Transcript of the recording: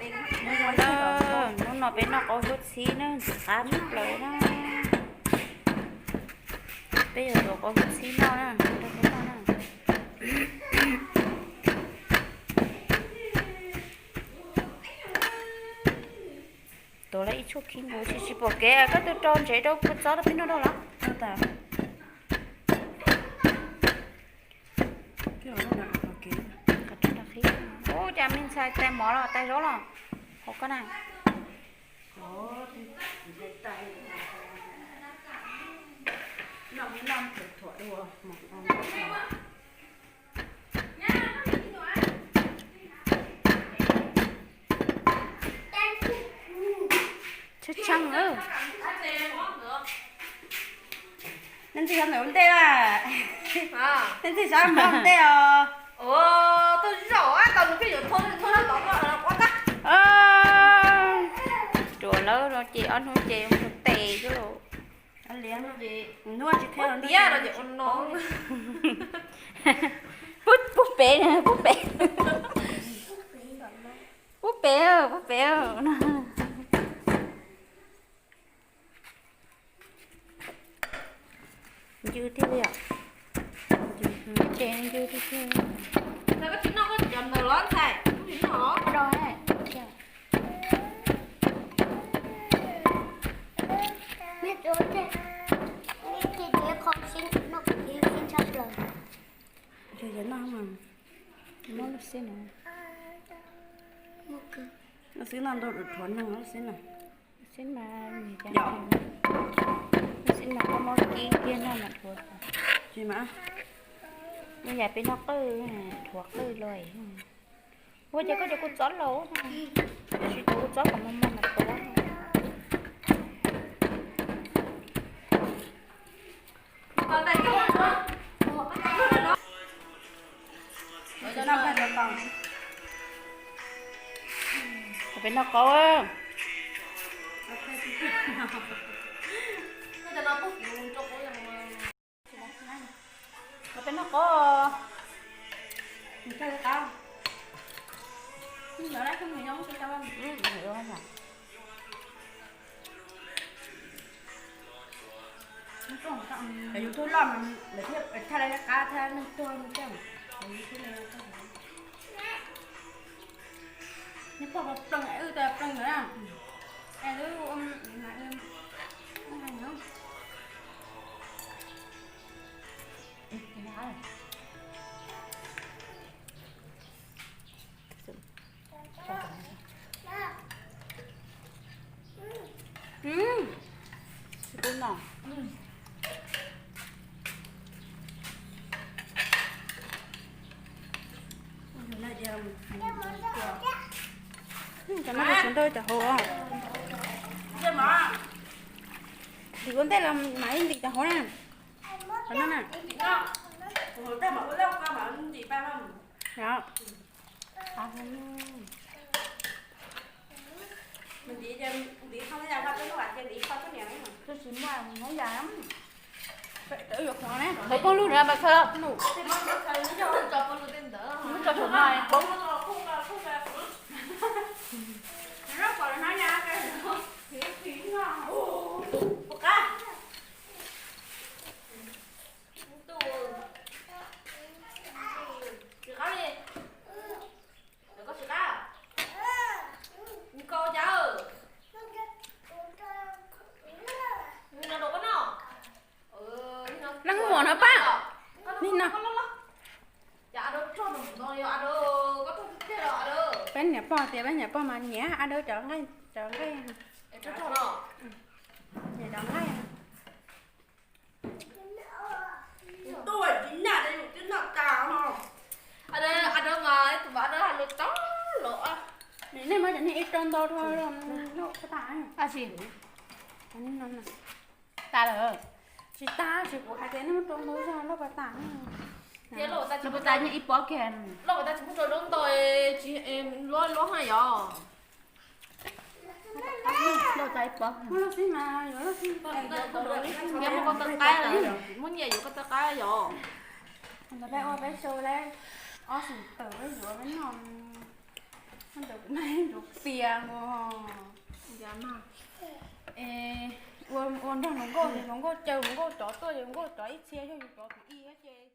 Hnub no peb noj qaub hlub txhib na, ntxim qab tshaj plaws na. Peb yuav tuav qaub hlub txhib noj na, rau peb noj na. Tuav lawm ib tshuaj khib nkaus tsis tsis pom kev, koj tus rau ntsev rau kua txob rau peb noj rau los. Ub, cas me ntxhais tais mov los tais zaub los hauv koj na. Tsheb tsheej. Nej ntxig xyov ntawm ua ntej na. Nej ntxig xyov mov ua ntej os. Ruam lawm no ces ob hnub ces mus tes xwb lauj. Pub pem, pub pem. Pub pem, pub pem. Ncw thiab li os. Ces ncw tiag tiag. Yog yog noj mas, muab lub xib no, lub xib no ntau dhuav neeg lub xib no. Xib mas, lub xib mas koj muab kib kiag noj mas dhuav. Tsis mas, yam peb noj qwj, dhuav qwj los. Ua cas koj cov kua txob laus, tab sis cov kua txob kom mos mos mas dhuav. Peb noj qaub. Peb noj qaub. Yus tuag loj mas lawv thiaj thaj lawv qab thiab neeg tuag li thiab. Nej pom ploog wb tas ploog ntawd na. Es wb mas Cov no tsis nrog cov hauv. Ntim ua ntej los mam li ntim cov hauv na. Qhov no na. Tab sis muaj hnav yam, qhov poob lub na pas khaws los. Muab tso saum no poob. Leej muam no pab, nim no. Peb niam pog tias peb niam pog mas nyiam a dawb cov nqaij, cov nqaij, nyiam cov nqaij. Nej muab cov niag ib rau ntau rau loj tas. Tas lawm. Tsis tas, tsis kuv hais tias nej muab rau ntau zog loj pas tas. Loj pas tas yeej ib pob kiag. Loj pas tas tsis muab rau ntau, luab luab haj yog. Loj tas ib pob. Muab loj xwb mas yuav loj xwb. Yog muab koj taw qaib, muab nyiaj yuav koj taw qaib yog. Ntawd peb ua peb show lawm, ob xeem tawm peb yuav peb noj. Ntawd kuv mam nrog pias os. Ua nrog hluas nkauj, hluas nkauj caw hluas nkauj cov tuaj, hluas nkauj cov ib txhia yog yus cov tus ib ces